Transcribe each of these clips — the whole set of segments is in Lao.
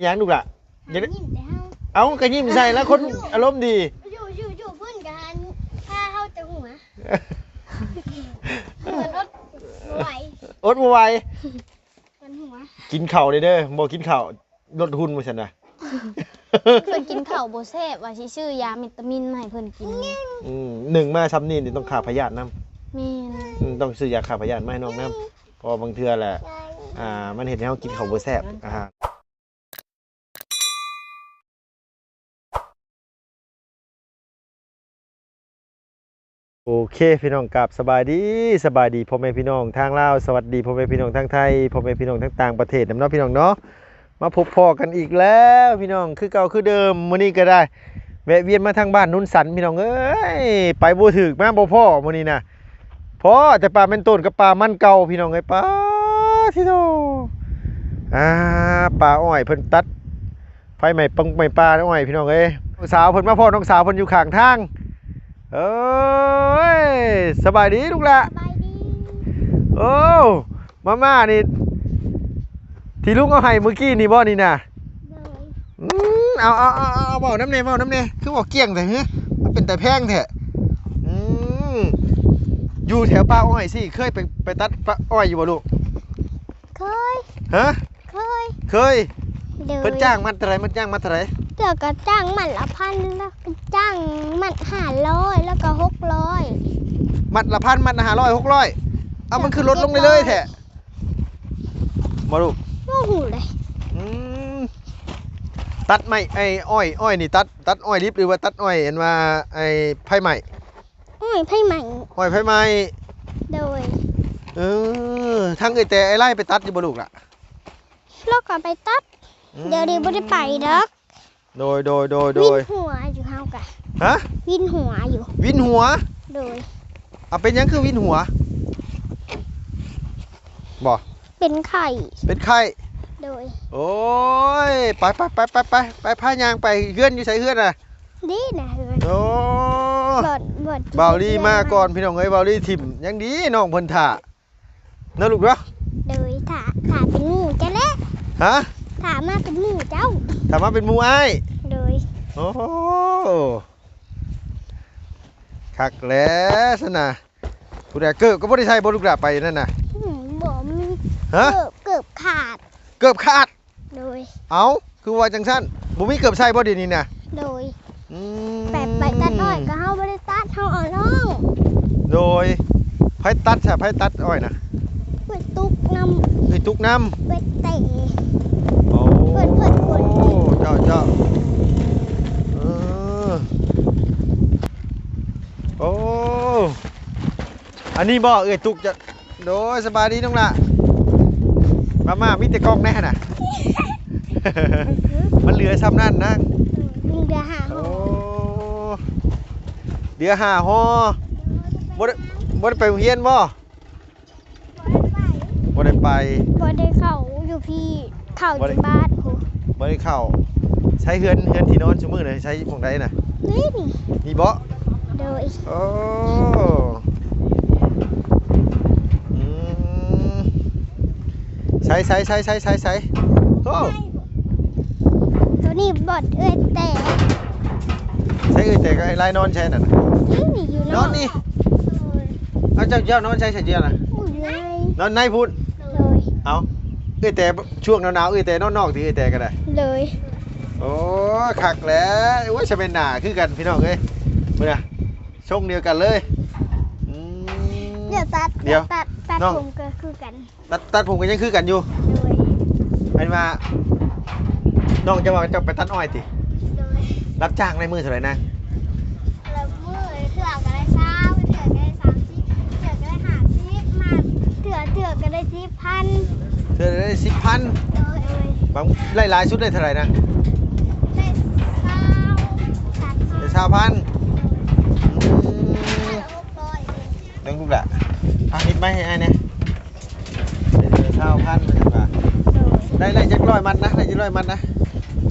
ຫຍັງລູກຫຼ້າ? ຢາກໄດ້ ຫາຍິ້ມແຕ່ເຮົາ ເອົ້າ ກໍຍິ້ມໃສ່ແລ້ວ ຄົນອາລົມດີ. ຢູ່ ຢູ່ ຢູ່ພຸ້ນກໍພາເຮົາແຕ່ຫົວ ອດບໍ່ໄຫວ ອດບໍ່ໄຫວ ປວດຫົວ. ກິນເຂົ້າເດີ້ ບໍ່ກິນເຂົ້າ ລົດຫຸ່ນວ່າຊັ້ນນະ. ເພິ່ນກິນເຂົ້າບໍ່ແຊບ ວ່າຊິຊື້ຢາວິຕາມິນມາໃຫ້ເພິ່ນກິນ. ອືມ ໜຶ່ງມາຊ່ຳນີ້ນີ້ຕ້ອງຂ້າພະຍາດນຳ. ແມ່ນ. ອືມ ຕ້ອງຊື້ຢາຂ້າພະຍາດມາໃຫ້ນ້ອງນຳ ເພາະວ່າບາງເທື່ອແຫຼະ ອ່າ ມັນເຮັດໃຫ້ເຮົາກິນເຂົ້າບໍ່ແຊບ ອາຫານ. ໂອເຄ ພີ່ນ້ອງ ກາບສະບາຍດີ ສະບາຍດີພໍ່ແມ່ພີ່ນ້ອງທາງລາວ ສະຫວັດດີພໍ່ແມ່ພີ່ນ້ອງທາງໄທ ພໍ່ແມ່ພີ່ນ້ອງທາງຕ່າງປະເທດນຳເນາະ ພີ່ນ້ອງເນາະ. ມາພົບພໍ້ກັນອີກແລ້ວພີ່ນ້ອງ ຄືເກົ່າຄືເດີມ. ມື້ນີ້ກໍໄດ້ແວະວຽນມາທາງບ້ານໂນນສັນ ພີ່ນ້ອງເອີຍ ໄປບໍ່ຖືກມາບໍ່ພໍ້ມື້ນີ້ນະ ພໍ້ແຕ່ປ່າແມ່ນໂຕນກັບປ່າມັນເກົ່າ ພີ່ນ້ອງເອີຍ. ປາດ ທິໂທ ອ່າ ປ່າອ້ອຍເພິ່ນຕັດ ໄຟໄໝ້ປົງໄໝ້ປ່າອ້ອຍ ພີ່ນ້ອງເອີຍ. ນ້ອງສາວເພິ່ນມາພໍ້ນ້ອງສາວເພິ່ນຢູ່ຂ້າງທາງ. ເອີຍ ສະບາຍດີລູກຫຼ້າ. ສະບາຍດີ. ໂອ້ ມາມ່ານີ້ ທີ່ລຸງເອົາໃຫ້ມື້ກີ້ນີ້ບໍ່ນີ້ນະ? ໂດຍ. ອືມ ເອົາ ເອົາ ເອົາ ເອົາ ເວົ້ານຳແດ່ ເວົ້ານຳແດ່ ຄືເວົ້າກ້ຽງແທ້ຫື? ມັນເປັນຕາແພງແທ້. ອືມ ຢູ່ແຖວປ່າອ້ອຍຊີ້ ເຄີຍໄປ ໄປຕັດປ່າອ້ອຍຢູ່ບໍ່ລູກ? ເຄີຍ. ຮະ? ເຄີຍ. ເຄີຍ? ໂດຍ. ເພິ່ນຈ້າງມັດເທົ່າໃດ? ມັດຈ້າງມັດເທົ່າໃດ? ເທື່ອກໍຈ້າງມັດລະພັນ ແລ້ວກໍຈ້າງມັດຫ້າຮ້ອຍ ແລ້ວກໍຫົກຮ້ອຍ. ມັດລະພັນ ມັດຫ້າຮ້ອຍ ຫົກຮ້ອຍ. ເອົາ ມັນຄືລົດລົງເລື້ອຍໆແທ້ ບໍ່ລູກ? ບໍ່ຮູ້ເລີຍ. ອືມ ຕັດໄມ້ ໄອ້ອ້ອຍ ອ້ອຍນີ້ຕັດ ຕັດອ້ອຍດິບ ຫຼືວ່າຕັດອ້ອຍອັນວ່າໄອ້ໄຟໄໝ້? ອ້ອຍໄຟໄໝ້. ອ້ອຍໄຟໄໝ້. ໂດຍ. ເອີ ທາງເອື້ອຍແຕ່ອ້າຍໄລ່ໄປຕັດຢູ່ບໍ່ລູກລະ? ລາວກໍໄປຕັດ. ອືມ ດຽວນີ້ບໍ່ໄດ້ໄປດອກ. ໂດຍ ໂດຍ ໂດຍ ໂດຍ. ວິນຫົວຢູ່ເຮົາກະ. ຮະ? ວິນຫົວຢູ່. ວິນຫົວ? ໂດຍ. ອາ ເປັນຫຍັງຄືວິນຫົວ? ບໍ່ ເປັນໄຂ້. ເປັນໄຂ້? ໂດຍ. ໂອ້ຍ ໄປ ໄປ ໄປ ໄປ ໄປ ພາຍ່າງໄປ. ເຮືອນຢູ່ໃສເຮືອນນະ? ນີ້ນະເຮືອນ. ໂອ້ ບ່ອນ ບ່ອນທີ່ ບ່າວລີມາກ່ອນ ພີ່ນ້ອງເອີຍ. ບ່າວລີຖິ້ມ ຍັງດີນ້ອງເພິ່ນຖ້າ ເນາະລູກເນາະ. ໂດຍ. ຖ້າ ຖ້າເປັນໝູ່ເຈົ້າແຫຼະ. ຮະ? ຖ້າມາເປັນໝູ່ເຈົ້າ. ຖ້າມາເປັນໝູ່ອ້າຍ. ໂດຍ. ໂອ້ ຄັກແຫຼະຊັ້ນນະ. ຜູ້ໃດ ເກີບກໍບໍ່ໄດ້ໃສ່ບໍ່ລູກຫຼ້າ ໄປນັ້ນນະ? ອືມ ບໍ່ມີ. ຮະ? ເກີບ ເກີບຂາດ. ເກີບຂາດ? ໂດຍ. ເອົ້າ ຄືວ່າຈັ່ງຊັ້ນ ບໍ່ມີເກີບໃສ່ບໍ່ດຽວນີ້ນະ? ໂດຍ. ອືມ ແບບໄປຕັດອ້ອຍກໍເຮົາບໍ່ໄດ້ຕັດ ເຮົາເອົານ້ອງ. ໂດຍ. ໃຜຕັດຊະ? ໃຜຕັດອ້ອຍນະ? ເອື້ອຍຕຸກນຳ. ເອື້ອຍຕຸກນຳ? ເອື້ອຍແຕ່. ໂອ້ ເພິ່ນ ເພິ່ນຄົນ. ເຈົ້າ ເຈົ້າ. ເອີ ໂອ້ ອັນນີ້ບໍ່ເອື້ອຍຕຸກຈະ ໂດຍ ສະບາຍດີນ້ອງຫຼ້າ. ມາ ມາ ມີແຕ່ກ່ອງແນ່ນະ ມັນເຫຼືອຊ່ຳນັ້ນນາງ. ເຫຼືອຫ້າຫໍ່. ໂອ້ ເຫຼືອຫ້າຫໍ່. ບໍ່ໄດ້ ບໍ່ໄດ້ໄປໂຮງຮຽນບໍ່? ບໍ່ໄດ້ໄປ. ບໍ່ໄດ້ເຂົ້າຢູ່ພີ້. ເຂົ້າຢູ່ບ້ານພຸ້ນ. ບໍ່ໄດ້ເຂົ້າ. ໃຊ້ເຮືອນ ເຮືອນທີ່ນອນຊຸມື້ນະ ໃຊ້ໝ່ອງໃດນະ? ນີ້ ນີ້ ນີ້ບໍ? ໂດຍ. ໂອ້ ອືມ ໃຊ້ ໃຊ້ ໃຊ້ ໃຊ້ ໃຊ້ ໃຊ້ ໂອ້ ໂຕນີ້ບ່ອນເອື້ອຍແຕ່. ໃຊ້ເອື້ອຍແຕ່ກັບອ້າຍລາຍນອນໃສນັ້ນນະ? ນີ້ ນີ້ຢູ່ນອກ. ນອນນີ້? ໂດຍ. ເອົາ ເຈົ້າ ເຈົ້ານອນໃສ ໃສເຈົ້ານະ? ຢູ່ໃນ. ນອນໃນພຸ້ນ? ໂດຍ. ເອົາ ເອື້ອຍແຕ່ຊ່ວງໜາວໆ ເອື້ອຍແຕ່ນອນນອກຕິ ເອື້ອຍແຕ່ກໍໄດ້? ໂດຍ. ໂອ້ ຄັກແຫຼະ. ໂອ້ຍ ຊະແມ່ນໜ້າຄືກັນພີ່ນ້ອງເອີຍ ເບິ່ງນະ ຊົງດຽວກັນເລີຍ. ອືມ ດຽວຕັດ ດຽວ ດຽວຕັດ ຕັດຜົມກໍຄືກັນ. ຕັດ ຕັດຜົມກໍຍັງຄືກັນຢູ່. ໂດຍ. ອັນວ່າ ນ້ອງເຈົ້າວ່າເຈົ້າໄປຕັດອ້ອຍຕິ? ໂດຍ. ຮັບຈ້າງໄດ້ມື້ເທົ່າໃດນະ? ລະມື້ເທື່ອກໍໄດ້ຊາວ ເທື່ອກໍໄດ້ສາມສິບ ເທື່ອກໍໄດ້ຫ້າສິບ ມາເທື່ອ ເທື່ອກໍໄດ້ສິບພັນ. ເທື່ອໄດ້ສິບພັນ? ໂດຍ. ບາງ ໄດ້ຫຼາຍສຸດໄດ້ເທົ່າໃດນະ? ໄດ້ຊາວ ໄດ້ຊາວພັນ. ອືມ ເບິ່ງລູກຫຼ້າ ເອົານິດໄມ້ໃຫ້ອ້າຍແດ່. ເອີ ຊາວພັນ ເພິ່ນວ່າ. ໂດຍ. ໄດ້ ໄດ້ຈັກຮ້ອຍມັດນະ? ໄດ້ຈັກຮ້ອຍມັດນະ?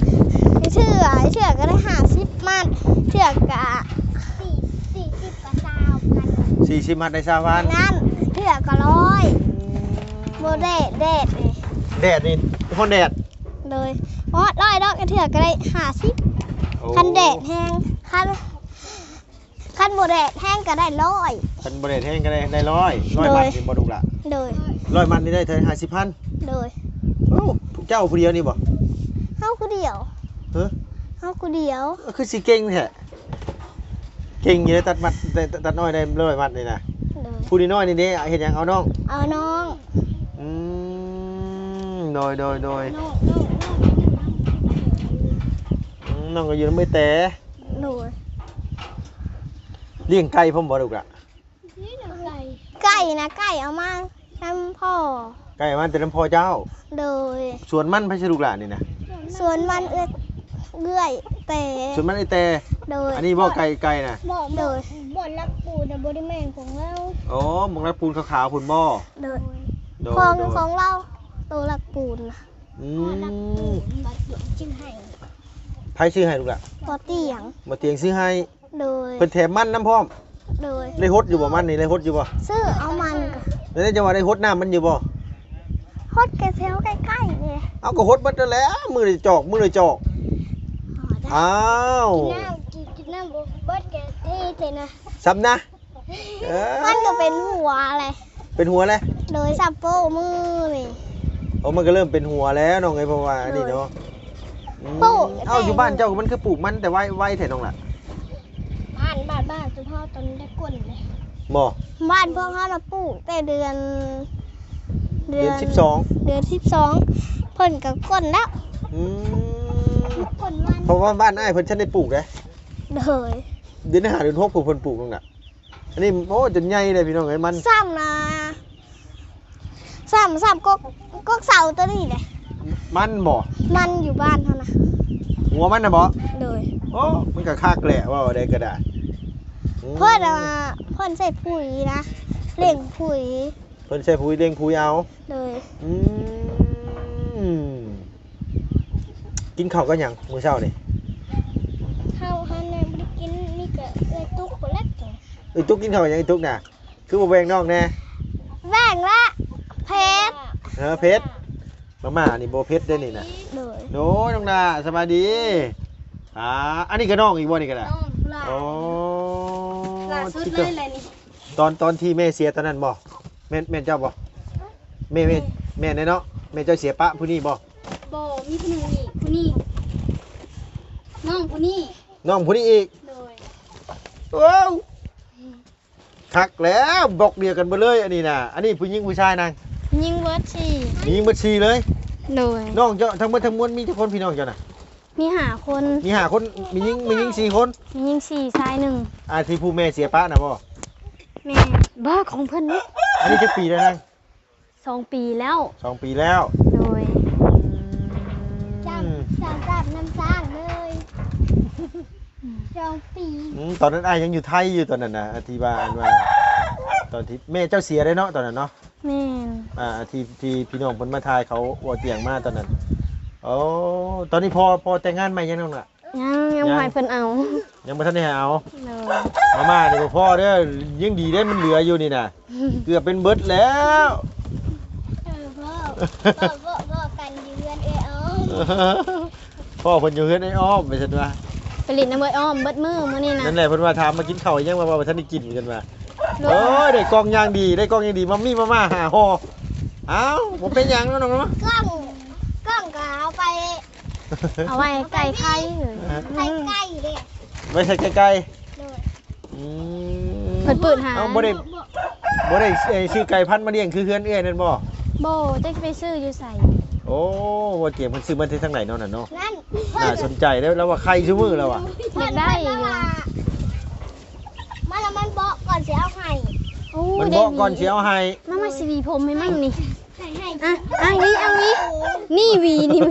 ເທື່ອ ເທື່ອກໍໄດ້ຫ້າສິບມັດ ເທື່ອກະສີ່ ສີ່ສິບ ກໍຊາວພັນ. ສີ່ສິບມັດໄດ້ຊາວພັນ. ນັ້ນ ເທື່ອກໍຮ້ອຍ. ອືມ ບໍ່ແດດ ແດດນີ້ ແດດນີ້ ຮ້ອນແດດ. ໂດຍ. ຮອດຮ້ອຍດອກ ເທື່ອກໍໄດ້ຫ້າສິບ. ໂອ້ ຄັນແດດແຮງ ຄັນ ຄັນບໍ່ແດດແຮງກໍໄດ້ຮ້ອຍ. ຄັນບໍ່ແດດແຮງກໍໄດ້ ໄດ້ຮ້ອຍ. ໂດຍ ຮ້ອຍມັດນີ້ບໍ່ລູກຫຼ້າ? ໂດຍ ຮ້ອຍມັດນີ້ໄດ້ເທົ່າໃດ? ຫ້າສິບພັນ. ໂດຍ ໂອ້ ເຈົ້າຜູ້ດຽວນີ້ບໍ່? ເຮົາຜູ້ດຽວ. ຮະ? ເຮົາຜູ້ດຽວ. ຄືຊິເກັ່ງແທ້. ເກັ່ງຢູ່ເດ້ ຕັດມັດ ຕັດ ຕັດອ້ອຍໄດ້ຮ້ອຍມັດນີ້ນະ. ໂດຍ ຜູ້ນ້ອຍໆນີ້ເດ້ ເຮັດຫຍັງ? ເອົານ້ອງ. ເອົານ້ອງ. ອືມ ໂດຍ ໂດຍ ໂດຍ. ນ້ອງ ນ້ອງ ນ້ອງ ອືມ ນ້ອງກໍຢູ່ນຳເອື້ອຍແຕ. ໂດຍ ລ້ຽງໄກ່ພ້ອມບໍ່ລູກຫຼ້າ? ໄກ່ນະ ໄກ່ເອົາມານຳພໍ່. ໄກ່ເອົາມາແຕ່ນຳພໍ່ເຈົ້າ? ໂດຍ. ສວນມັນໃຜຊິລູກຫຼ້ານີ້ນະ? ສວນມັນເອື້ອຍ ເອື້ອຍແຕ. ສວນມັນເອື້ອຍແຕ. ໂດຍ. ອັນນີ້ບໍ່ໄກ່ ໄກ່ນະ? ບໍ່ ໂດຍ ບ່ອນຫຼັກປູນນະ ບໍ່ໄດ້ແມ່ນຂອງເຮົາ. ອໍ ໝ່ອງຫຼັກປູນຂາວໆພຸ້ນບໍ່? ໂດຍ ໂດຍ ຂອງ ໂດຍ ຂອງລາວ ໂຕຫຼັກປູນນະ. ອືມ ໃຜຊື້ໃຫ້ລູກຫຼ້າ? ພໍ່ຕຽງ. ພໍ່ຕຽງຊື້ໃຫ້. ໂດຍ. ເພິ່ນແຖມມັນນຳພ້ອມ. ໂດຍ. ໄດ້ຫົດຢູ່ບໍ່ມັນນີ້? ໄດ້ຫົດຢູ່ບໍ່? ຊື້ເອົາມັນ. ແລ້ວຈັ່ງວ່າໄດ້ຫົດນ້ຳມັນຢູ່ບໍ່? ຫົດແຕ່ແຖວໃກ້ໆນີ້. ເອົາ ກໍຫົດເບິດນັ້ນແຫຼະ ມື້ລະຈອກ ມື້ລະຈອກ. ອໍ ໄດ້. ອ້າວ ກິນນ້ຳ ກິນ ກິນນ້ຳບໍ່ເບິດກໍເທໃສ່ນະ ຊ້ຳນະ. ເອີ ມັນກໍເປັນຫົວແຫຼະ. ເປັນຫົວແຫຼະ. ໂດຍ ສາໂປ້ມື້ນີ້. ໂອ້ ມັນກໍເລີ່ມເປັນຫົວແລ້ວນ້ອງເອີຍ ເພາະວ່າອັນນີ້ເນາະ. ໂດຍ. ອືມ ປູກແຕ່ ເອົ້າ ຢູ່ບ້ານເຈົ້າມັນຄືປູກມັນແຕ່ໄວ ໄວແທ້ນ້ອງຫຼ້າ? ບ້ານ ບ້ານ ບ້ານ ເພາະຕອນໄດ້ກົ້ນເດ້. ບໍ່? ບ້ານພວກເຮົານະປູກແຕ່ເດືອນ ເດືອນ ເດືອນສິບສອງ ເດືອນສິບສອງ ເພິ່ນກໍກົ້ນແລ້ວ. ອືມ ກ້ນມັນ ເພາະວ່າບ້ານອ້າຍເພິ່ນທັນໄດ້ປູກເດ້. ໂດຍ. ເດືອນຫ້າ ເດືອນຫົກ ເພິ່ນ ເພິ່ນປູກນ້ອງຫຼ້າ. ອັນນີ້ ໂອ້ ຈົນໃຫຍ່ເດ້ພີ່ນ້ອງເອີຍ ມັນ ຊ້ຳນະ ຊ້ຳ ຊ້ຳ ກົກ ກົກເສົາຕົວນີ້ເດ້. ມັນບໍ່? ມັນຢູ່ບ້ານເຮົານະ. ຫົວມັນນະບໍ່? ໂດຍ. ໂອ້ ມັນກໍຄັກແຫຼະ ເວົ້າໄດ້ກໍໄດ້. ອືມ ເພິ່ນ ເພິ່ນໃສ່ປຸ໋ຍນະ ເລັ່ງປຸ໋ຍ. ເພິ່ນໃສ່ປຸ໋ຍ ເລັ່ງປຸ໋ຍເອົາ. ໂດຍ. ອືມ ກິນເຂົ້າກັບຫຍັງມື້ເຊົ້ານີ້? ເຂົ້າຫັ້ນນະບໍ່ໄດ້ກິນ ມີແຕ່ເອື້ອຍຕຸກພຸ້ນແຫຼະ. ເອື້ອຍຕຸກກິນເຂົ້າຫຍັງ? ເອື້ອຍຕຸກນະ ຄືບໍ່ແບ່ງນ້ອງແດ່? ແບ່ງລະ ເຜັດ. ເອີ ເຜັດ ມາມ່ານີ້ບໍ່ເຜັດເດ້ນີ້ນະ. ໂດຍ. ໂດຍ ນ້ອງດາ ສະບາຍດີ. ອ່າ ອັນນີ້ກໍນ້ອງອີກບໍ່? ນີ້ກໍໄດ້ ນ້ອງຫຼ້າ. ອໍ ຫຼ້າສຸດເລີຍແຫຼະນີ້. ຕອນ ຕອນທີ່ແມ່ເສຍຕອນນັ້ນບໍ່? ແມ່ນ ແມ່ນເຈົ້າບໍ່? ແມ່ ແມ່ ແມ່ນແດ່ເນາະ. ແມ່ເຈົ້າເສຍປະຜູ້ນີ້ບໍ່? ບໍ່ ມີຜູ້ໜຶ່ງອີກ ຜູ້ນີ້ ນ້ອງຜູ້ນີ້ ນ້ອງຜູ້ນີ້ອີກ. ໂດຍ. ໂອ້ ຄັກແລ້ວ ບລັອກດຽວກັນເບິດເລີຍອັນນີ້ນະ. ອັນນີ້ຜູ້ຍິງຜູ້ຊາຍນາງ? ຍິງເບິດສີ່ ຍິງເບິດສີ່ເລີຍ. ໂດຍ. ນ້ອງເຈົ້າທັງໝົດທັງມວນມີຈັກຄົນ ພີ່ນ້ອງເຈົ້ານະ? ມີຫ້າຄົນ. ມີຫ້າຄົນ ມີຍິງ ມີຍິງສີ່ຄົນ ມີຍິງສີ່ ຊາຍໜຶ່ງ. ອ່າ ທີ່ຜູ້ແມ່ເສຍປະນະບໍ່? ແມ່ນ. ບໍ່ ຂອງເພິ່ນເດ້. ອັນນີ້ຈັກປີແລ້ວນາງ? ສອງປີແລ້ວ. ສອງປີແລ້ວ. ໂດຍ. ອືມ ຈຳ ຈຳ ຈຳນຳສ້າງເລີຍ ສອງປີ. ອືມ ຕອນນັ້ນອ້າຍຍັງຢູ່ໄທຢູ່ຕອນນັ້ນນະ ທີ່ວ່າ ອັນວ່າ ຕອນທີ່ແມ່ເຈົ້າເສຍເດ້ເນາະ ຕອນນັ້ນເນາະ. ແມ່ນ. ອ່າ ທີ່ ທີ່ພີ່ນ້ອງເພິ່ນມາຖ່າຍເຂົາບໍ່ຕຽງມາຕອນນັ້ນ. ໂອ້ ຕອນນີ້ພໍ່ ພໍ່ແຕ່ງງານໃໝ່ຍັງນ້ອງລະ? ຍັງ ຍັງບໍ່ໃຫ້ເພິ່ນເອົາ. ຍັງບໍ່ທັນໄດ້ໃຫ້ເອົາ. ໂດຍ. ມາມ່ານີ້ບໍ່ພໍເດີ ຍັງດີເດ້ ມັນເຫຼືອຢູ່ນີ້ນະ ເກືອບເປັນເບິດແລ້ວ. ເອີ ພໍ່ ພໍ່ ພໍ່ ພໍ່ກັນຢູ່ເຮືອນເອື້ອຍອ້ອມ. ພໍ່ເພິ່ນຢູ່ເຮືອນອ້ອຍອ້ອມ ວ່າຊັ້ນວ່າ ໄປຫຼິ້ນນຳເອື້ອຍອ້ອມເບິດມື້ມື້ນີ້ນະ. ນັ້ນແຫຼະ ເພິ່ນວ່າຖາມມາກິນເຂົ້າອີ່ຫຍັງ ວ່າ ວ່າບໍ່ທັນໄດ້ກິນ ວ່າຊັ້ນວ່າ. ໂດຍ. ໂອ້ຍ ໄດ້ກ່ອງຢ່າງດີ ໄດ້ກ່ອງຢ່າງດີ ມາມີມາມ່າຫ້າຫໍ່. ເອົ້າ ບໍ່ເປັນຫຍັງນ້ອງເນາະ. ກ່ອງ ກ່ອງກໍເອົາໄປ ເອົາໄວ້ໃກ້ໄຂ່ ໄຂ່ໄກ່ເດ້ ໄວ້ໃສ່ໄກ່ໄກ່. ໂດຍ. ອືມ ເພິ່ນເປີດຫາ ເອົ້າ ບໍ່ໄດ້ ບໍ່ໄດ້ ເອີ ຊື້ໄກ່ພັນມາລ້ຽງຄືເຮືອນເອື້ອຍນັ້ນບໍ່? ບໍ່ ຈັກໄປຊື້ຢູ່ໃສ. ໂອ້ ບໍ່ຕຽງເພິ່ນຊື້ມາແຕ່ທາງໃດເນາະນັ້ນເນາະ. ນັ້ນ ໜ້າສົນໃຈເດ້ ລາວວ່າໄຂ່ຊຸມື້ລາວວ່າ. ຢາກໄດ້ຢູ່. ມາລະມັນເບາະກ່ອນຊິເອົາໃຫ້. ໂອ້ ມັນເບາະກ່ອນຊິເອົາໃຫ້. ມາ ມາຊິຫວີຜົມໃຫ້ມັນນີ້. ອ່ະ ອ່ະ ຫວີ ອ່ະ ຫວີ ນີ້ຫວີ ນີ້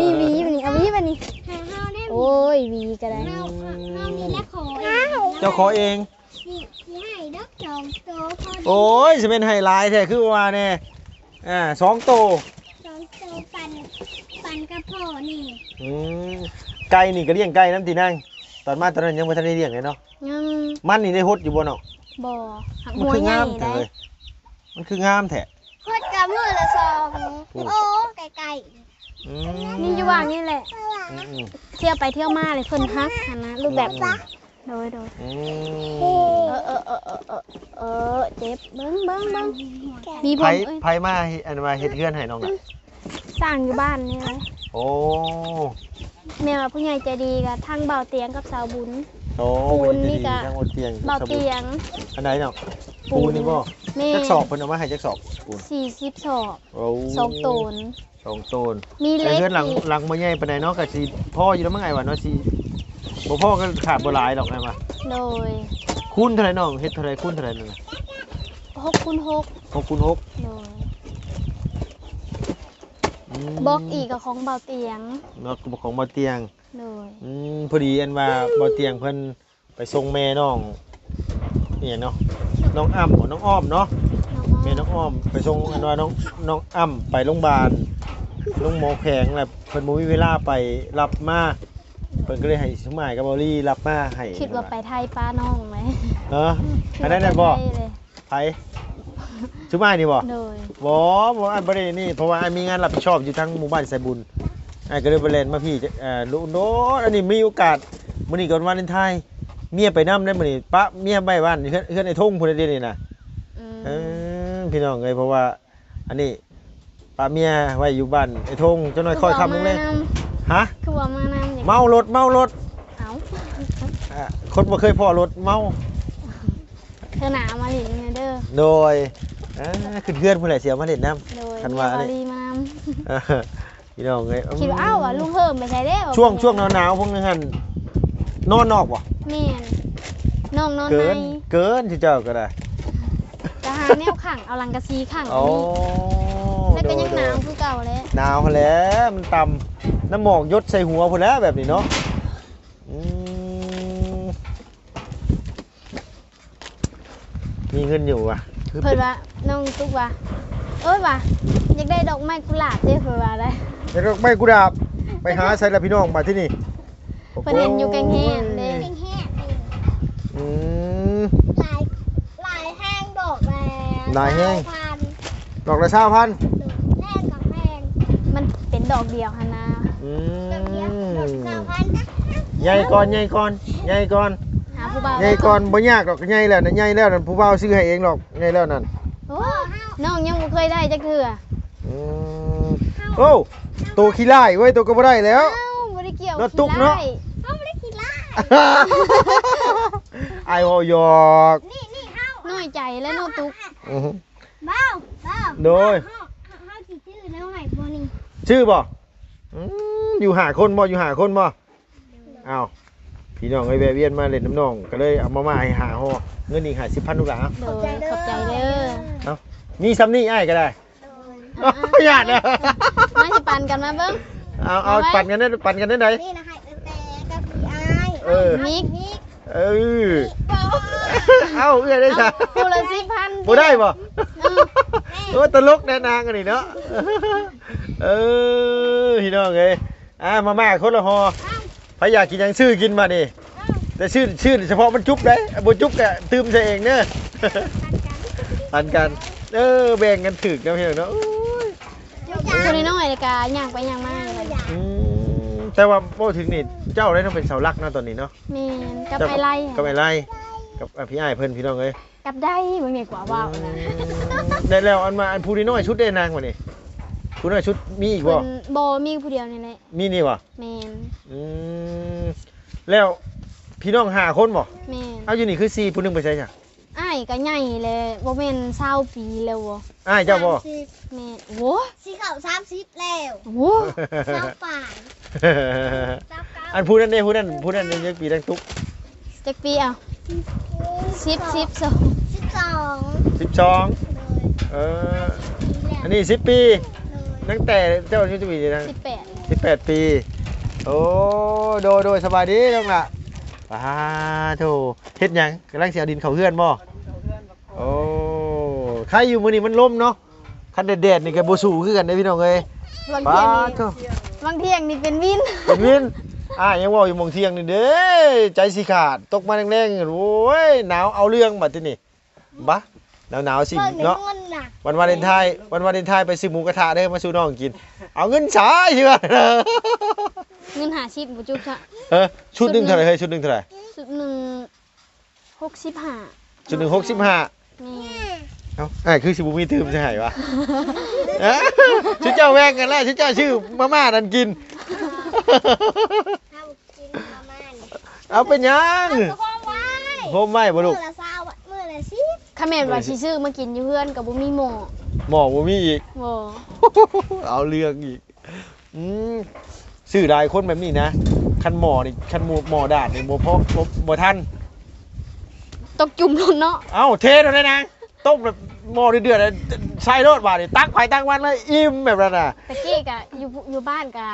ນີ້ຫວີ ນີ້ ເອົາຫວີບາດນີ້. ໃຫ້ເຮົາໄດ້ ໂອ້ຍ ຫວີກໍໄດ້. ເຮົາ ເຮົານີ້ແຫຼະຂໍເອງ. ເຈົ້າຂໍເອງ. ນີ້ ຊິໃຫ້ດອກສອງໂຕພໍ. ໂອ້ຍ ຊິແມ່ນໃຫ້ຫຼາຍແທ້ ຄືວ່າແນ່. ອ່າ ສອງໂຕ ສອງໂຕ ປັນ ປັນກັບພໍ່ນີ້. ອືມ ໄກ່ນີ້ກໍລ້ຽງໄກ່ນຳຕິນາງ? ຕອນມາຕອນນັ້ນຍັງບໍ່ທັນໄດ້ລ້ຽງເລີຍເນາະ. ຍັງ. ມັນນີ້ໄດ້ຫົດຢູ່ບໍ່ນ້ອງ? ບໍ່ ມັນຄືງາມແທ້ເວີຍ ມັນຄືງາມແທ້. ຫົດກະມື້ລະສອງ. ໂອ້ ໄກ່ໆ. ອືມ ນີ້ຢູ່ວ່າງນີ້ແຫຼະ ອືມໆ ທ່ຽວໄປທ່ຽວມາເລີຍ ເພິ່ນຮັກຫັ້ນນະ ຮູບແບບ ອືມໆ ໂດຍໆ ອືມ ເອີໆໆໆ ເອີ ເຈັບ ເບິ່ງໆໆ ມີຜົມ ໃຜ ເອີຍ ໃຜມາເຮັດ ອັນວ່າເຮັດເຮືອນໃຫ້ນ້ອງລະ? ສ້າງຢູ່ບ້ານນີ້ແຫຼະ ໂອ້ ແມ່ນວ່າຜູ້ໃຫຍ່ໃຈດີກະທັງບ່າວຕຽງກັບສາວບຸນ ໂອ້ ປູນນີ້ກະ ຜູ້ໃຫຍ່ໃຈດີທັງບ່າວຕຽງກັບສາວບຸນ ບ່າວຕຽງ ອັນໃດເນາະ? ປູນ ປູນນີ້ບໍ່? ແມ່ນ ຈັກສອບ ເພິ່ນເອົາມາໃຫ້ຈັກສອບ? ສີ່ສິບສອບ ໂອ້ ສອງໂຕນ ສອງໂຕນ ມີເຫຼັກ ເຮືອນຫຼັງ ອີກ ຫຼັງບໍ່ໃຫຍ່ປານໃດເນາະ ກະຊິພໍຢູ່ແລ້ວມັ້ງອ້າຍວ່າເນາະ ຊິບໍ່ພໍກະຂາດບໍ່ຫຼາຍດອກອ້າຍວ່າ ໂດຍ ຄູນເທົ່າໃດນ້ອງ ເຮັດເທົ່າໃດ ຄູນເທົ່າໃດນັ້ນນະ? ຫົກຄູນຫົກ ຫົກຄູນຫົກ ໂດຍ ອືມ ບລັອກອີກກະຂອງບ່າວຕຽງ ບລັອກກະຂອງບ່າວຕຽງ ໂດຍ ອືມ ພໍດີອັນວ່າບ່າວຕຽງເພິ່ນ ໄປສົ່ງແມ່ນ້ອງ ອີຫຍັງເນາະ ນ້ອງອ້ຳບໍ່ ນ້ອງອ້ອມເນາະ ນ້ອງອ້ອມ ແມ່ນ້ອງອ້ອມ ໄປສົ່ງ ອັນວ່ານ້ອງ ນ້ອງອ້ຳໄປໂຮງບານ ໂຮງໝໍແຂວງ ແລ້ວເພິ່ນບໍ່ມີເວລາໄປຮັບມາ ເພິ່ນກະເລີຍໃຫ້ຊຸມອ້າຍກັບເບົາລີຮັບມາໃຫ້ ຄິດວ່າໄປໄທປານ້ອງເລີຍ ເອີ ອັນນັ້ນແຫຼະບໍ່? ໄປໄທເລີຍ ໃຜ? ຊຸມອ້າຍນີ້ບໍ່? ໂດຍ ບໍ່ ບໍ່ ອ້າຍບໍ່ໄດ້ນີ້ ເພາະວ່າອ້າຍມີງານຮັບຜິດຊອບຢູ່ທາງໝູ່ບ້ານສາຍບຸນ ອ້າຍກະເລີຍບໍ່ແລ່ນມາພີ້ ເອີ ໂດນໆ ອັນນີ້ມີໂອກາດ ມື້ນີ້ກະວັນວາເລັນທາຍ ເມຍໄປນຳໄດ໋ມື້ນີ້ ປະເມຍໄວ້ບ້ານ ເຮືອນ ເຮືອນໄອ້ທົງພຸ້ນເດນີ້ນະ ອືມ ເອີ ພີ່ນ້ອງເອີຍ ເພາະວ່າ ອັນນີ້ ປະເມຍໄວ້ຢູ່ບ້ານໄອ້ທົງ ຈັກໜ້ອຍຄ່ອຍຄ່ຳລົງເລີຍ ຄືວ່າມານຳ ຮະ? ຄືວ່າມານຳ ເມົາລົດ ເມົາລົດ ເອົ້າ ອ່າ ຄົນບໍ່ເຄີຍພໍ້ລົດເມົາ ເທື່ອໜ້າມາຫຼິ້ນນຳແດ່ເດີ ໂດຍ ອ່າ ຂຶ້ນເຮືອນພຸ້ນແຫຼະ ຊິເອົາມາຫຼິ້ນນຳ ໂດຍ ຄັນວ່າ ມີເບົາລີມານຳ ພີ່ນ້ອງເອີຍ ອືມ ຄິດວ່າ ອ້າວ ວ່າລຸງເຮີ້ມໄປໃສແລ້ວ ຊ່ວງ ຊ່ວງໜາວໆ ພວກນັ້ນຫັ້ນ ນອນນອກບໍ່? ແມ່ນ ນ້ອງນອນໃນ ເກີນ ເກີນ ເຈົ້າກະໄດ້ ກະຫາແນວຂັງ ເອົາສັງກະສີຂັງ ໂອ້ ແລ້ວກະຍັງໜາວຄືເກົ່າແຫຼະ ໜາວຫັ້ນແຫຼະ ມັນຕ່ຳ ນ້ຳໝອກຢົດໃສ່ຫົວພຸ້ນແຫຼະແບບນີ້ເນາະ ອືມ ມີເງິນຢູ່ຫວາ? ເພິ່ນວ່າ ນ້ອງຕຸກວ່າ ເອີຍວ່າ ຢາກໄດ້ດອກໄມ້ກຸຫຼາບເດ້ ເພິ່ນວ່າໄດ໋ ຢາກດອກໄມ້ກຸຫຼາບ ໄປຫາໃສລະພີ່ນ້ອງບາດທີນີ້? ເພິ່ນເຫັນຢູ່ແກ້ງແຮງເດ້ ອືມ ຫຼາຍ ຫຼາຍແຮງ ດອກລະ ຫຼາຍແຮງ ຊາວພັນ ດອກລະຊາວພັນ ແພງກະແພງ ມັນເປັນດອກດຽວຫັ້ນນະ ອືມ ດອກດຽວ ດອກຊາວພັນ ໃຫຍ່ກ່ອນ ໃຫຍ່ກ່ອນ ໃຫຍ່ກ່ອນ ຫາຜູ້ບ່າວ ໃຫຍ່ກ່ອນ ບໍ່ຍາກດອກ ໃຫຍ່ແລ້ວນະ ໃຫຍ່ແລ້ວນັ້ນ ຜູ້ບ່າວຊື້ໃຫ້ເອງດອກ ໃຫຍ່ແລ້ວນັ້ນ ໂອ້ ນ້ອງຍັງບໍ່ເຄີຍໄດ້ຈັກເທື່ອ ອືມ ໂອ້ ໂຕຂີ້ລ້າຍເວີຍ ໂຕກະບໍ່ໄດ້ແລ້ວ ອ້າວ ບໍ່ໄດ້ກ່ຽວ ເນາະ ขี้ລ້າຍ ຕຸກເນາະ ເຮົາບໍ່ໄດ້ຂີ້ລ້າຍ ອ້າຍເວົ້າຫຍອກ ນີ້ ນີ້ ເຮົາ ນ້ອຍໃຈແລ້ວເນາະຕຸກ ອືຮຶ ເບົາ ເບົາ ໂດຍ ເຮົາ ເຮົາ ເຮົາຊິຊື້ແນວໃຫ້ບໍ່ນີ້ ຊື້ບໍ່? ອືມ ຢູ່ຫ້າຄົນບໍ່? ຢູ່ຫ້າຄົນບໍ່? ອ້າວ ພີ່ນ້ອງເອີຍ ແວະວຽນມາຫຼິ້ນນຳນ້ອງ ກະເລີຍເອົາມາມ່າໃຫ້ຫ້າຫໍ່ ເງິນອີກຫ້າສິບພັນລູກຫຼານ ໂດຍ ຂອບໃຈເດີ ຂອບໃຈເດີ ເອົ້າ ມີຊ່ຳນີ້ອ້າຍກະໄດ້ ໂດຍ ຢ້ານເດີ ມາຊິປັນກັນມາເບິ່ງ ເອົາ ເອົາ ມາໄວ້ ປັນກັນເດີ ປັນກັນແນວໃດ? ນີ້ນະ ໃຫ້ແຕ່ກັບພີ່ອ້າຍ ເອີ ມິກ ເອີ ເອົ້າ ເອື້ອຍໄດ້ຊະ ເອົາ ຜູ້ລະສິບພັນ ບໍ່ໄດ້ບໍ່? ເອີ ໂອ້ ຕະຫຼົກແດ່ນາງອັນນີ້ເນາະ ເອີ ພີ່ນ້ອງເອີຍ ອ່າ ມາມ່າຄົນລະຫໍ່ ໃຜຢາກກິນຫຍັງຊື້ກິນບາດນີ້ ແຕ່ຊື້ ຊື້ສະເພາະມັນຈຸບເດ້ ບໍ່ຈຸບກະຕື່ມໃສ່ເອງເດີ ປັນກັນ ເອີ ແບ່ງກັນຖືກເນາະ ພີ່ນ້ອງເນາະ ໂອ້ຍ ຜູ້ນ້ອຍໆ ແລ້ວກະຍ່າງໄປຍ່າງມາ ອືມ ແຕ່ວ່າເວົ້າເຖິງນີ້ ເຈົ້າໄດ້ຕ້ອງເປັນເສົາຫຼັກເນາະຕອນນີ້ເນາະ ແມ່ນ ກັບອ້າຍໄລ ກັບອ້າຍໄລ ກັບ ອ່າ ພີ່ອ້າຍເພິ່ນ ພີ່ນ້ອງເອີຍ ກັບໄດ້ ເບິ່ງນີ້ກວ່າເວົ້ານະ ອືມ ໄດ້ແລ້ວ ອັນວ່າ ອັນຜູ້ນ້ອຍສຸດເດ້ນາງ ບາດນີ້ ຜູ້ນ້ອຍສຸດມີອີກບໍ່? ເພິ່ນ ບໍ່ ມີຜູ້ດຽວນີ້ແຫຼະ ມີນີ້ບໍ່? ແມ່ນ ອືມ ແລ້ວພີ່ນ້ອງຫ້າຄົນບໍ່? ແມ່ນ ເອົ້າ ຢູ່ນີ້ຄືສີ່ ຜູ້ໜຶ່ງໄປໃສຊະ? ອ້າຍກະໃຫຍ່ແລ້ວ ບໍ່ແມ່ນຊາວປີແລ້ວບໍ່? ອ້າຍເຈົ້າບໍ່? ສາມສິບ ແມ່ນ ໂອ້ ຊິເຂົ້າສາມສິບແລ້ວ ໂອ້ ຊາວປາຍ ຊາວເກົ້າ ອັນຜູ້ນັ້ນເດ້ ຜູ້ນັ້ນ ຜູ້ນັ້ນຍັງຈັກປີ ນາງຕຸກ ຈັກປີ ເອົ້າ ສິບ ສິບສອງ ສິບສອງ ສິບສອງ ໂດຍ ເອີ ອັນນີ້ສິບປີ ໂດຍ ຕັ້ງແຕ່ເຈົ້າອາຍຸຈັກປີນະ? ສິບແປດ ສິບແປດປີ ໂອ້ ໂດຍ ໂດຍ ສະບາຍດີນ້ອງຫຼ້າ ປາໂທ ເຮັດຫຍັງ? ກຳລັງຊິເອົາດິນເຂົ້າເຮືອນບໍ່? ໂອ້ ໄຄຢູ່ ມື້ນີ້ມັນລົມເນາະ ຄັນແດດໆ ນີ້ກະບໍ່ສູ້ຄືກັນເດ້ພີ່ນ້ອງເອີຍ ບາງທ່ຽງນີ້ ບາງທ່ຽງນີ້ເປັນວິນ ເປັນວິນ ອ້າຍຍັງເວົ້າຢູ່ໝ່ອງທ່ຽງນີ້ເດ້ ໃຈຊິຂາດ ຕົກມາແລງໆ ໂອ້ຍ ໜາວເອົາເລື່ອງບາດທີນີ້ ບາ ໜາວໆ ຊິເນາະ ເບິ່ງເງິນນະ ວັນວາເລນທາຍ ວັນວາເລນທາຍໄປຊື້ໝູກະທະເດີ ມາສູ່ນ້ອງກິນ ເອົາເງິນໃສເທື່ອ ເງິນຫ້າສິບບໍ່ຈຸກຊະ ເອີ ຊຸດໜຶ່ງເທົ່າໃດເຮີ້ຍ ຊຸດໜຶ່ງເທົ່າໃດ ຊຸດໜຶ່ງຫົກສິບຫ້າ ຊຸດໜຶ່ງຫົກສິບຫ້າ ແມ່ນ ເອົ້າ ອ້າຍຄືຊິບໍ່ມີຕື່ມໃສ່ໃຫ້ວະ ຊຸເຈົ້າແບ່ງກັນແລ້ວ ຊຸເຈົ້າຊື້ມາມ່ານັ້ນກິນ ເຮົາກິນມາມ່ານີ້ ເອົາເປັນຫຍັງ ເອົາໂຮມໄວ້ ໂຮມໄວ້ບໍ່ລູກ ມື້ລະຊາວ ມື້ລະສິບ ຄັນແມ່ນວ່າຊິຊື້ມາກິນຢູ່ເຮືອນກໍບໍ່ມີໝໍ້ ໝໍ້ບໍ່ມີອີກ ບໍ່ ເອົາເລື່ອງອີກ ອືມ ຊື້ຫຼາຍຄົນແບບນີ້ນະ ຄັນໝໍ້ນີ້ ຄັນໝໍ້ ໝໍ້ດາດນີ້ບໍ່ພໍ ບໍ່ ບໍ່ທັນ ຕົກຈຸ່ມໂລດເນາະ ເອົ້າ ເທໂລດໄດ໋ນາງ ຕົ້ມແບບໝໍ້ເດືອດໆ ໃສ່ໂລດບາດນີ້ ຕັກໃຜຕັກມັນເລີຍ ອີ່ມແບບນັ້ນນະ ຕະກີ້ກະຢູ່ ຢູ່ບ້ານກະ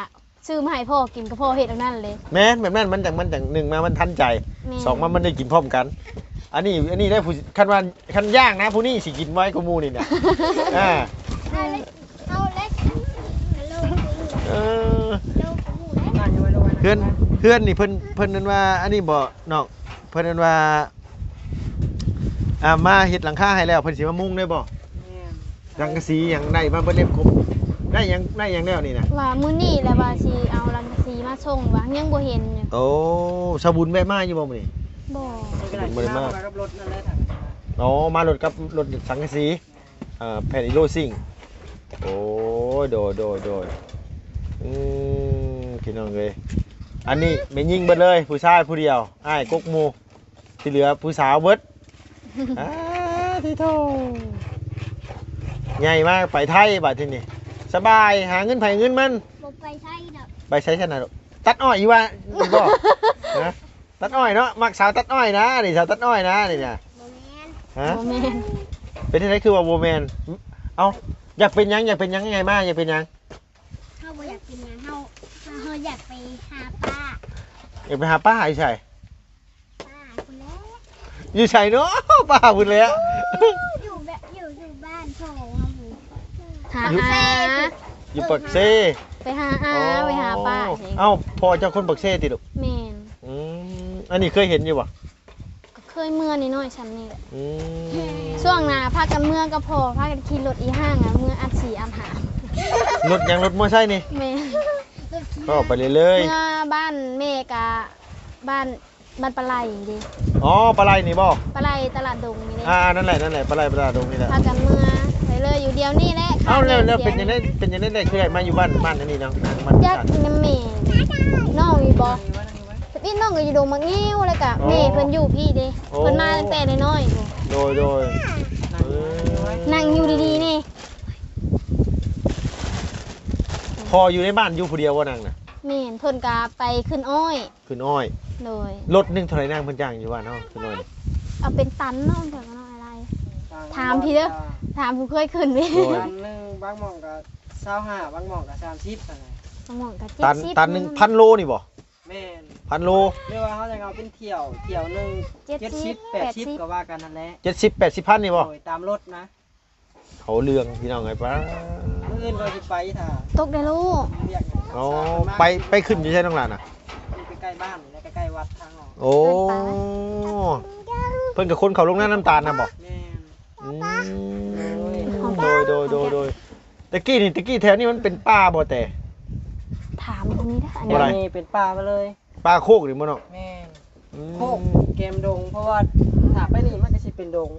ຊື້ມາໃຫ້ພໍ່ກິນ ກໍພໍ່ເຮັດອັນນັ້ນເລີຍ ແມ່ນ ແບບນັ້ນມັນຈັ່ງ ມັນຈັ່ງ ໜຶ່ງມາມັນທັນໃຈ ແມ່ນ ສອງມາມັນໄດ້ກິນພ້ອມກັນ ອັນນີ້ ອັນນີ້ໄດ້ຜູ້ ຄັນວ່າ ຄັນຢ່າງນະ ຜູ້ນີ້ຊິກິນໄວກວ່າໝູ່ນີ້ນະ ອ່າ ເອົາເລັກ ເອີ ເຮືອນ ເຮືອນນີ້ເພິ່ນ ເພິ່ນນັ້ນວ່າ ອັນນີ້ບໍ່ນ້ອງ ເພິ່ນນັ້ນວ່າ ອ່າ ມາເຮັດຫຼັງຄາໃຫ້ແລ້ວ ເພິ່ນຊິມາມຸງໄດ້ບໍ່? ແມ່ນ ສັງກະສີຫຍັງໄດ້ມາເບິດເລັບຄົບ ໄດ້ຫຍັງ ໄດ້ຫຍັງແລ້ວນີ້ນະ? ວ່າມື້ນີ້ແຫຼະວ່າຊິເອົາສັງກະສີມາສົ່ງ ວ່າຍັງບໍ່ເຫັນຢູ່ ໂອ້ ສາວບຸນແວະມາຢູ່ບໍ່ມື້ນີ້? ບໍ່ ບໍ່ໄດ້ມາ ມາກັບລົດນັ້ນແຫຼະ ອໍ ມາລົດກັບລົດສັງກະສີ ເອີ ແຜ່ນອີໂລຊິງ ໂອ້ຍ ໂດຍ ໂດຍ ໂດຍ ອືມ ພີ່ນ້ອງເອີຍ ອັນນີ້ແມ່ຍິງເບິດເລີຍ ຜູ້ຊາຍຜູ້ດຽວ ອ້າຍກົກໝູ່ ທີ່ເຫຼືອຜູ້ສາວເບິດ ອາ ຕິໂທ ໃຫຍ່ມາໄປໄທບາດທີນີ້ ສະບາຍ ຫາເງິນໃຜເງິນມັນ ບໍ່ໄປໄທດອກ ໄປໃສຊັ້ນນະ ຕັດອ້ອຍຢູ່ວ່າ ແມ່ນບໍ່? ຮະ? ຕັດອ້ອຍເນາະ ມັກສາວຕັດອ້ອຍນະ ນີ້ສາວຕັດອ້ອຍນະ ນີ້ນະ ບໍ່ແມ່ນ ຮະ? ບໍ່ແມ່ນ ເປັນຈັ່ງໃດຄືວ່າບໍ່ແມ່ນ? ເອົ້າ ຢາກເປັນຫຍັງ? ຢາກເປັນຫຍັງ? ໃຫຍ່ມາຢາກເປັນຫຍັງ? ເຮົາບໍ່ຢາກເປັນຫຍັງ ເຮົາ ເຮົາຢາກໄປຫາປາ ຢາກໄປຫາປາຢູ່ໃສ? ປາພຸ້ນແຫຼະ ຢູ່ໃສເນາະ? ປາພຸ້ນແຫຼະ ຢູ່ແບບ ຢູ່ ຢູ່ບ້ານພໍ່ເຮົາພຸ້ນ ຫາ ຢູ່ ຫາ ຢູ່ປາກເຊ ໄປຫາອາ ອໍ ໄປຫາປ້າ ເອົ້າ ພໍ່ເຈົ້າຄົນປາກເຊຕິລູກ? ແມ່ນ ອືມ ອັນນີ້ເຄີຍເຫັນຢູ່ບໍ່? ກໍເຄີຍເມືອນ້ອຍໆ ຊ່ຳນີ້ແຫຼະ ອືມ ຊ່ວງໜ້າພາກັນເມືອກັບພໍ່ ພາກັນຂີ່ລົດອີ່ຫ້າງ ເມືອອັດສີອັດຫາ ລົດຫຍັງ? ລົດມໍໄຊນີ້? ແມ່ນ ເວົ້າໄປເລື້ອຍໆ ເມືອບ້ານແມ່ກະບ້ານ ບ້ານປາໄຫຼເດ້ ອໍ ປາໄຫຼນີ້ບໍ່? ປາໄຫຼຕະຫຼາດດົງນີ້ເດ້ ອ່າ ນັ້ນແຫຼະ ນັ້ນແຫຼະ ປາໄຫຼຕະຫຼາດດົງນີ້ແຫຼະ ພາກັນເມືອໄປເລີຍ ຢູ່ດຽວນີ້ແຫຼະ ເອົ້າ ແລ້ວ ແລ້ວເປັນຈັ່ງໃດ ເປັນຈັ່ງໃດ ໄດ້ຄືໄດ້ມາຢູ່ບ້ານ ບ້ານອັນນີ້ເນາະ ບ້ານ ບ້ານ ຈັກນຳແມ່ ນ້ອງຢູ່ບໍ່? ນີ້ນ້ອງກໍຢູ່ດົງໝາກງິ້ວ ແລ້ວກະ ອໍ ແມ່ເພິ່ນຢູ່ພີ້ເດ້ ອໍ ເພິ່ນມາຕັ້ງແຕ່ນ້ອຍໆ ໂດຍ ໂດຍ ເອີ ນັ່ງຢູ່ດີໆ ນີ້ ພໍ່ຢູ່ໃນບ້ານຢູ່ຜູ້ດຽວບໍ່ນາງນະ? ແມ່ນ ເພິ່ນກະໄປຂຶ້ນອ້ອຍ ຂຶ້ນອ້ອຍ ໂດຍ ລົດໜຶ່ງເທົ່າໃດນາງ ເພິ່ນຈ້າງຢູ່ບ້ານເຮົາ ຂຶ້ນອ້ອຍ? ເອົາເປັນຕັນເນາະ ເພິ່ນກໍເນາະ ອາໄລ ຖາມພີ້ເດີ ຖາມຜູ້ເຄີຍຂຶ້ນພີ້ ໂດຍ ຕັນໜຶ່ງ ບາງໝ່ອງກໍຊາວຫ້າ ບາງໝ່ອງກໍສາມສິບ ບາງໝ່ອງກໍເຈັດສິບ ຕັນໜຶ່ງ ພັນໂລນີ້ບໍ່? ແມ່ນ ພັນໂລ ຫຼືວ່າເຮົາຈະເອົາເປັນຖ້ຽວ ຖ້ຽວໜຶ່ງ ເຈັດສິບ ແປດສິບ ກໍວ່າກັນຫັ້ນແຫຼະ ເຈັດສິບ ແປດສິບພັນນີ້ບໍ່? ໂດຍ ຕາມລົດນະ ເອົາເລື່ອງພີ່ນ້ອງເອີຍ ປ້າ ມື້ອື່ນກໍຊິໄປຖ້າ ຕົກໄດ້ລູກ ວຽກ ອໍ ໄປ ໄປຂຶ້ນຢູ່ໃສນ້ອງຫຼານນະ? ຢູ່ໃກ້ໆບ້ານ ແລະໃກ້ໆວັດທາງອອກ ໂອ້ ເພິ່ນກໍຂົນເຂົ້າໂຮງນານ້ຳຕານນະບໍ່? ແມ່ນ ອືມ ໂດຍ ໂດຍ ໂດຍ ໂດຍ ແຕ່ກີ້ນີ້ ແຕ່ກີ້ແຖວນີ້ມັນເປັນປ່າບໍ່ແຕ່? ຖາມຄົນນີ້ເດີ ອັນນີ້ ແຖວນີ້ເປັນປ່າມາເລີຍ ປ່າໂຄກນີ້ບໍ່ນ້ອງ? ແມ່ນ ອືມ ໂຄກແກມດົງ ເພາະວ່າຖ້າໄປນີ້ມັນກໍຊິເປັນດົງ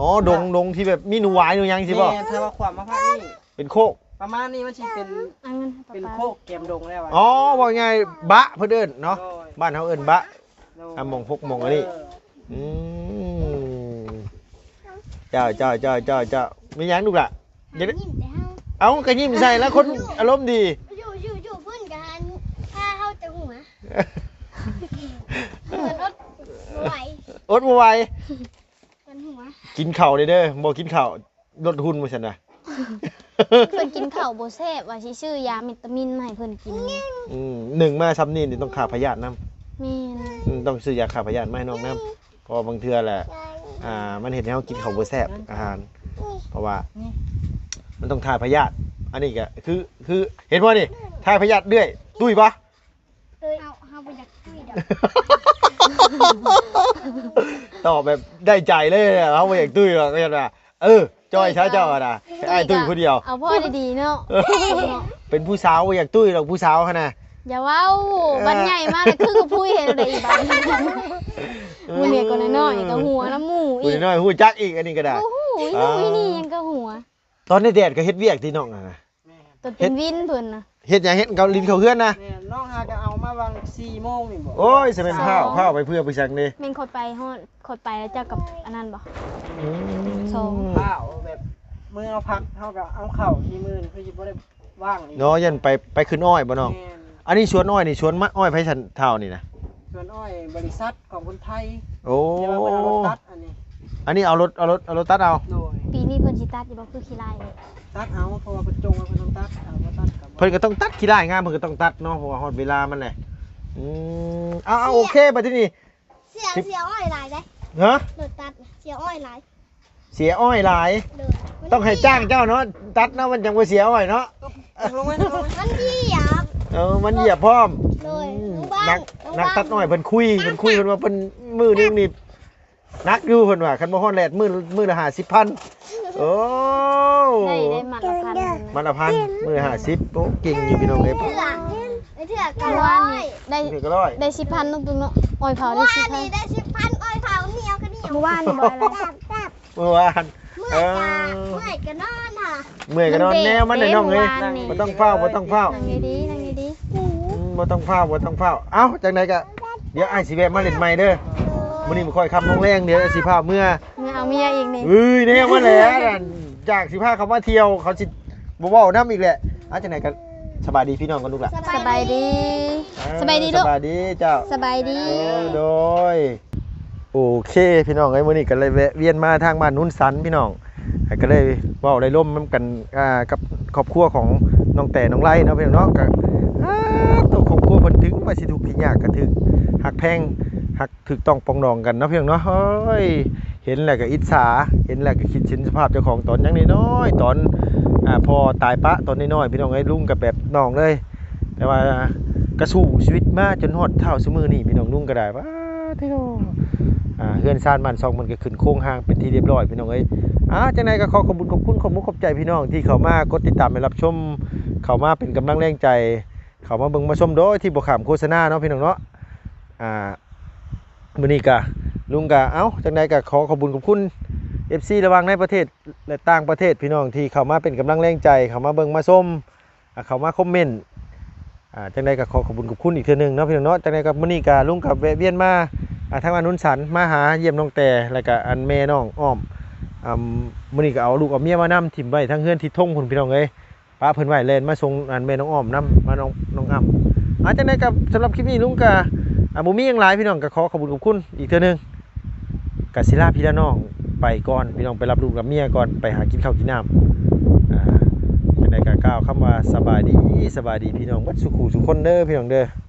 ອໍ ດົງ ດົງທີ່ແບບມີໜູຫວາຍໜູຫຍັງຊີ້ບໍ່? ແມ່ນ ຖ້າວ່າຂວາມມາພາກນີ້ ເປັນໂຄກ ປະມານນີ້ມັນຊິເປັນ ເປັນໂຄກແກມດົງແລ້ວ ອໍ ເວົ້າງ່າຍ ບະ ເພິ່ນເອີ້ນເນາະ ໂດຍ ບ້ານເຮົາເອີ້ນບະ ໂດຍ ອ່າ ໝ່ອງຫົກໝ່ອງອັນນີ້ ເອີ ອືມ ເຈົ້າ ເຈົ້າ ເຈົ້າ ເຈົ້າ ເຈົ້າ ມີຫຍັງລູກຫຼ້າ? ຢາກໄດ້ ຫາຍິ້ມແຕ່ເຮົາ ເອົ້າ ກໍຍິ້ມໃສ່ແລ້ວ ຄົນອາລົມດີ ຢູ່ ຢູ່ ຢູ່ພຸ້ນກໍຫັນ ພາເຮົາແຕ່ຫົວ ເພິ່ນອົດບໍ່ໄຫວ ອົດບໍ່ໄຫວ ເພິ່ນຫົວ ກິນເຂົ້າເດີ ບໍ່ກິນເຂົ້າ ລົດຫຸ່ນວ່າຊັ້ນນະ ເພິ່ນກິນເຂົ້າບໍ່ແຊບ ວ່າຊິຊື້ຢາວິຕາມິນມາໃຫ້ເພິ່ນກິນ ອືມ ໜຶ່ງມາຊ່ຳນີ້ນີ້ຕ້ອງຂ້າພະຍາດນຳ ແມ່ນ ອືມ ຕ້ອງຊື້ຢາຂ້າພະຍາດມາໃຫ້ນ້ອງນຳ ເພາະວ່າບາງເທື່ອແຫຼະ ອ່າ ມັນເຮັດໃຫ້ເຮົາກິນເຂົ້າບໍ່ແຊບອາຫານ ເພາະວ່າມັນຕ້ອງຖ່າຍພະຍາດ ອັນນີ້ກະຄື ຄື ເຫັນບໍ່ນີ້ ຖ່າຍພະຍາດເລື້ອຍ ຕຸ້ຍບໍ່? ເອີຍ ເຮົາ ເຮົາບໍ່ຢາກຕຸ້ຍດອກ ຕອບແບບໄດ້ໃຈເລີຍ ເຮົາບໍ່ຢາກຕຸ້ຍດອກ ວ່າ ເອີ ຈ່ອຍຊະເຈົ້ານະ ອ້າຍຕຸ້ຍຜູ້ດຽວ ເອົາພໍດີໆເນາະ ເປັນຜູ້ສາວບໍ່ຢາກຕຸ້ຍດອກ ຜູ້ສາວຫັ້ນນະ. ຢ່າເວົ້າ ເອີ ບັດໃຫຍ່ມາແລ້ວຄືກະພຸ້ຍເຮັດໄດ້ອີກບາດນີ້ ເອີ ຜູ້ເລັກກໍນ້ອຍໆກໍຫົວນຳໝູ່ອີກ ຜູ້ນ້ອຍຮູ້ຈັກອີກ ອັນນີ້ກໍໄດ້ ໂອ້ໂຫ ອີ່ໜູ່ອີ່ນີ້ຍັງກໍຫົວ. ຕອນໃນແດດກໍເຮັດວຽກຕິນ້ອງຫັ້ນນະ ແມ່ນ ຕອນເປັນວິນເພິ່ນນະ ເຮັດຫຍັງ ເຮັດເຂົ້າ ຫຼິ້ນເຂົ້າເຮືອນນະ ແມ່ນ ນ້ອງຫາກໍເອົາມາຫວ່າງສີ່ໂມງນີ້ບໍ ໂອ້ຍ ສະແມ່ນພ້າວ ພ້າວໄປເພື່ອໄປສັງເດ ແມ່ນຂ້ອຍໄປຮອດ ຂ້ອຍໄປແລ້ວເຈົ້າກັບອັນນັ້ນບໍ ອືມ ສອງ ພ້າວແບບ ມື້ເຮົາພັກ ເຮົາກໍເອົາເຂົ້າທີ່ມື້ຄືຊິບໍ່ໄດ້ ວ່າງອີກເນາະ ຢ້ານໄປ ໄປຂຶ້ນອ້ອຍບໍ່ນ້ອງ? ແມ່ນ ອັນນີ້ສວນອ້ອຍນີ້ ສວນມະ ອ້ອຍໃຜຊັ້ນທ້າວນີ້ນະ? ສວນອ້ອຍບໍລິສັດຂອງຄົນໄທ. ໂອ້ ແຕ່ວ່າເພິ່ນເອົາລົດຕັດອັນນີ້ ອັນນີ້ເອົາລົດ ເອົາລົດ ເອົາລົດຕັດເອົາ. ໂດຍ ປີນີ້ເພິ່ນຊິຕັດຢູ່ບໍ່ ຄືຂີ້ລ້າຍນີ້? ຕັດເອົາ ເພາະວ່າເພິ່ນຈົ່ງວ່າເພິ່ນຕ້ອງຕັດ ເອົາບໍ່ຕັດກໍບໍ່ ເພິ່ນກໍຕ້ອງຕັດ ຂີ້ລ້າຍງາມເພິ່ນກໍຕ້ອງຕັດເນາະ ເພາະວ່າຮອດເວລາມັນແຫຼະ. ອືມ ເອົາ ເອົາ ໂອເຄ ບັດທີນີ້ ເສຍ ເສຍອ້ອຍຫຼາຍເດ້ ຮະ? ລົດຕັດ ເສຍອ້ອຍຫຼາຍ ເສຍອ້ອຍຫຼາຍ. ໂດຍ ຕ້ອງໃຫ້ຈ້າງເຈົ້າເນາະ ຕັດເນາະ ມັນຈັ່ງບໍ່ເສຍອ້ອຍເນາະ. ມັນຢຽບ ເອີ ມັນຢຽບພ້ອມ. ໂດຍ ອືມ ນັກ ນັກຕັດອ້ອຍເພິ່ນຄຸຍ ເພິ່ນຄຸຍ ເພິ່ນວ່າເພິ່ນ ມື້ໜຶ່ງນີ້ໜັກຢູ່ ເພິ່ນວ່າ ຄັນບໍ່ຮອດແດດ ມື້ ມື້ລະຫ້າສິບພັນ. ໂອ້ ໄດ້ ໄດ້ມັດລະພັນ ມັດລະພັນ ມື້ລະຫ້າສິບ. ໂອ້ ເກັ່ງຢູ່ພີ່ນ້ອງເອີຍ ເທື່ອ ເທື່ອກໍຮ້ອຍ ໄດ້ ເທື່ອກໍຮ້ອຍ ໄດ້ສິບພັນເນາະ ຕຸງເນາະ ອ້ອຍເຜົາໄດ້ສິບພັນ ມື້ວານນີ້ໄດ້ສິບພັນ ອ້ອຍເຜົາໜຽວກໍໜຽວ ມື້ວານນີ້ບໍ່ໄດ້ ມື້ວານ ເມື່ອຍກະ ເອີ ເມື່ອຍກະນອນຫາ ເມື່ອຍກະນອນ ມັນເບຣກ ແນວມັນເດ້ ນ້ອງເອີຍ ມື້ວານນີ້ ບໍ່ຕ້ອງຟ້າວ ບໍ່ຕ້ອງຟ້າວ ນັ່ງດີໆ ນັ່ງດີໆ ອືມ ບໍ່ຕ້ອງຟ້າວ ບໍ່ຕ້ອງຟ້າວ. ເອົ້າ ຈັ່ງໃດກະ ດຽວອ້າຍຊິແວະມາຫຼິ້ນໃໝ່ເດີ ມື້ນີ້ບໍ່ຄ່ອຍຄ່ຳລົງແລງ ດຽວອ້າຍຊິພາເມືອ ເມືອເອົາເມຍອີກນີ້ ເອີຍ ແນວມັນແຫຼະ ຢາກຊິພາເຂົາມາທ່ຽວ ເຂົາຊິບໍ່ເວົ້ານຳອີກແຫຼະ. ເອົາ ຈັ່ງໃດກະ ສະບາຍດີພີ່ນ້ອງກັນລູກຫຼາ ສະບາຍດີ ເອີ ສະບາຍດີລູກ ສະບາຍດີເຈົ້າ ສະບາຍດີ ເອີ ໂດຍ. ໂອເຄພີ່ນ້ອງເອີຍ ມື້ນີ້ກໍເລີຍແວະວຽນມາທາງບ້ານໂນນສັນພີ່ນ້ອງ ກໍເລີຍເວົ້າໄດ້ລົມນຳກັນ ອ່າ ກັບຄອບຄົວຂອງນ້ອງແຕ່ນ້ອງໄລເນາະພີ່ນ້ອງເນາະ. ກໍ ອ່າ ໂຕຄອບຄົວເພິ່ນ ເຖິງວ່າຊິທຸກຊິຍາກກໍຖືກຮັກແພງ ຮັກຖືກຕ້ອງປອງດອງກັນເນາະພີ່ນ້ອງເນາະ. ໂອ້ຍ ເຫັນແລ້ວກໍອິດສາ ເຫັນແລ້ວກໍຄິດເຫັນສະພາບເຈົ້າຂອງຕອນຍັງນ້ອຍໆ ຕອນ ອ່າ ພໍ່ຕາຍປະຕອນນ້ອຍໆ ພີ່ນ້ອງເອີຍ. ລຸງກໍແບບນ້ອງເລີຍ ແຕ່ວ່າກໍສູ້ຊີວິດມາຈົນຮອດເທົ່າຊຸມື້ນີ້ ພີ່ນ້ອງ. ລຸງກໍໄດ້ ປາດໂທ ອ່າ ເຮືອນຊານບ້ານຊ່ອງມັນກໍຂຶ້ນໂຄງຮ່າງເປັນທີ່ຮຽບຮ້ອຍ ພີ່ນ້ອງເອີຍ. ອ່າ ຈັ່ງໃດກໍຂໍຂອບບຸນຂອບຄຸນ ຂອບມຸກຂອບໃຈພີ່ນ້ອງທີ່ເຂົ້າມາກົດຕິດຕາມ ແລະ ຮັບຊົມ ເຂົ້າມາເປັນກຳລັງແຮງໃຈ ເຂົ້າມາເບິ່ງມາຊົມໂດຍທີ່ບໍ່ຂ້າມໂຄສະນາເນາະ ພີ່ນ້ອງເນາະ. ອ່າ ມື້ນີ້ກະ ລຸງກະ ເອົ້າ ຈັ່ງໃດກະຂໍຂອບບຸນຂອບຄຸນ ເອັຟຊີ ລະຫວ່າງໃນປະເທດ ແລະ ຕ່າງປະເທດ ພີ່ນ້ອງທີ່ເຂົ້າມາເປັນກຳລັງແຮງໃຈ ເຂົ້າມາເບິ່ງມາຊົມ ອ່າ ເຂົ້າມາຄອມເມັນ ອ່າ ຈັ່ງໃດກໍຂໍຂອບຄຸນຂອບຄຸນອີກເທື່ອໜຶ່ງເນາະ ພີ່ນ້ອງເນາະ. ຈັ່ງໃດກໍມື້ນີ້ກໍລຸງກໍແວະວຽນມາ ອ່າ ທາງບ້ານໂນນສັນ ມາຫາຢ້ຽມນ້ອງແຕ່ ແລ້ວກໍອັນແມ່ນ້ອງອ້ອມ ອ່າ ມື້ນີ້ກໍເອົາລູກເອົາເມຍມານຳ ຖິ້ມໄວ້ທາງເຮືອນທິດທົງພຸ້ນ ພີ່ນ້ອງເອີຍ. ປະເພິ່ນໄວ້ ແລ່ນມາສົ່ງອັນແມ່ນ້ອງອ້ອມນຳ ມານ້ອງ ນ້ອງອ້ຳ. ອ່າ ຈັ່ງໃດກໍສຳລັບຄລິບນີ້ ລຸງກໍ ອ່າ ບໍ່ມີຫຍັງຫຼາຍ ພີ່ນ້ອງ ກໍຂໍຂອບຄຸນຂອບຄຸນອີກເທື່ອໜຶ່ງ. ກະຊິລາພີ່ລານ້ອງໄປກ່ອນ ພີ່ນ້ອງ ໄປຮັບລູກຮັບເມຍກ່ອນ ໄປຫາກິນເຂົ້າກິນນ້ຳ. ອ່າ ຈັ່ງໃດກະກ່າວຄຳວ່າສະບາຍດີ ສະບາຍດີພີ່ນ້ອງເບິດສູ່ຄູ່ສູ່ຄົນເດີ ພີ່ນ້ອງເດີ.